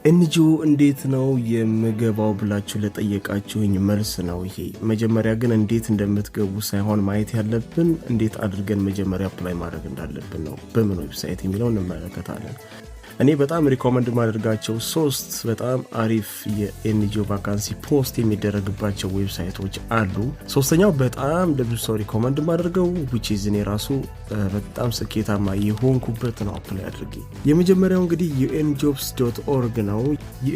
NGO እንዴት ነው የምገባው ብላችሁ ለጠየቃችሁኝ መልስ ነው ይሄ። መጀመሪያ ግን እንዴት እንደምትገቡ ሳይሆን ማየት ያለብን እንዴት አድርገን መጀመሪያ apply ማድረግ እንዳለብን ነው። በምን website የሚለው እንመለከታለን። እኔ በጣም recommend ማደርጋቸው ሶስት በጣም አሪፍ የ NGO vacancy post የሚደረግባቸው website ኦች አሉ። ሶስተኛው በጣም ለብዙ ሰው recommend ማደርገው፣ which is እኔ ራሱ በጣም ስኬታማ የሆንኩበት ነው apply አድርጌ። የመጀመሪያው እንግዲህ unjobs.org ነው።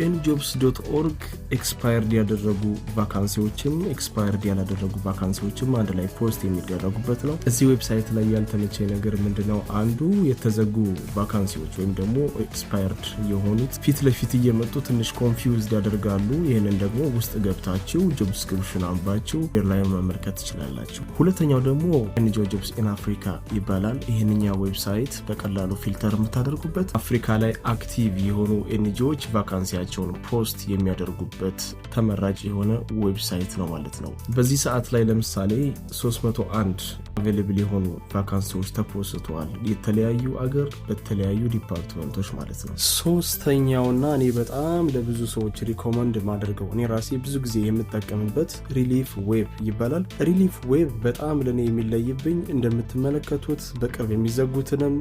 unjobs.org expired ያደረጉ vacancy ዎችም expired ያላደረጉ vacancy ዎችም አንድ ላይ post የሚደረጉበት ነው። እዚህ website ላይ ያልተመቸኝ ነገር ምንድነው? አንዱ የተዘጉ vacancy ዎች ወይም ደግሞ expired የሆኑት ፊት ለፊት እየመጡ ትንሽ confused ያደርጋሉ። ይህንን ደግሞ ውስጥ ገብታችሁ job description አንባችሁ ላይ መመልከት ትችላላችሁ። ሁለተኛው ደግሞ NGO Jobs in Africa ይባላል። ይህንኛ website በቀላሉ filter የምታደርጉበት፣ አፍሪካ ላይ active የሆኑ NGO ዎች vacancy ያቸውን post የሚያደርጉበት ተመራጭ የሆነ website ነው ማለት ነው። በዚህ ሰዓት ላይ ለምሳሌ 301 available የሆኑ vacancy ዎች ተፖስተዋል። የተለያዩ አገር በተለያዩ department ኦች ማለት ነው። ሶስተኛውና እኔ በጣም ለብዙ ሰዎች recommend ማደርገው፣ እኔ ራሴ ብዙ ጊዜ የምጠቀምበት Relief Web ይባላል። Relief Web በጣም ለእኔ የሚለይብኝ እንደምትመለከቱት በቅርብ የሚዘጉትንም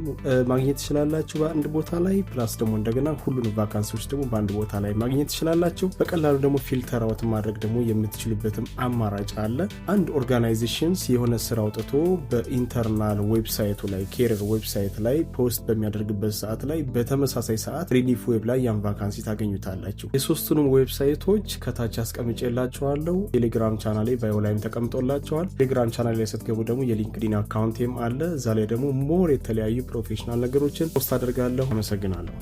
ማግኘት ትችላላችሁ በአንድ ቦታ ላይ፣ plus ደግሞ እንደገና ሁሉንም vacancy ዎች ደግሞ በአንድ ቦታ ላይ ማግኘት ትችላላችሁ። በቀላሉ ደግሞ filter out ማድረግ ደግሞ የምትችሉበትም አማራጭ አለ። አንድ organizations የሆነ ስራ አውጥቶ በ internal website ኡ ላይ፣ career website ላይ post በሚያደርግበት ሰዓት ላይ በተመሳሳይ ሰዓት Relief Web ላይ ያን vacancy ታገኙታላችሁ። የሶስቱንም website ኦች ከታች አስቀምጬላችኋለሁ። ቴሌግራም channel ኤ bio ላይም ተቀምጦላችኋል። ቴሌግራም ቻናሌ ላይ ስትገቡ ደግሞ የ LinkedIn account ኤም አለ። እዛ ላይ ደግሞ more የተለያዩ professional ነገሮችን post አደርጋለሁ። አመሰግናለሁ።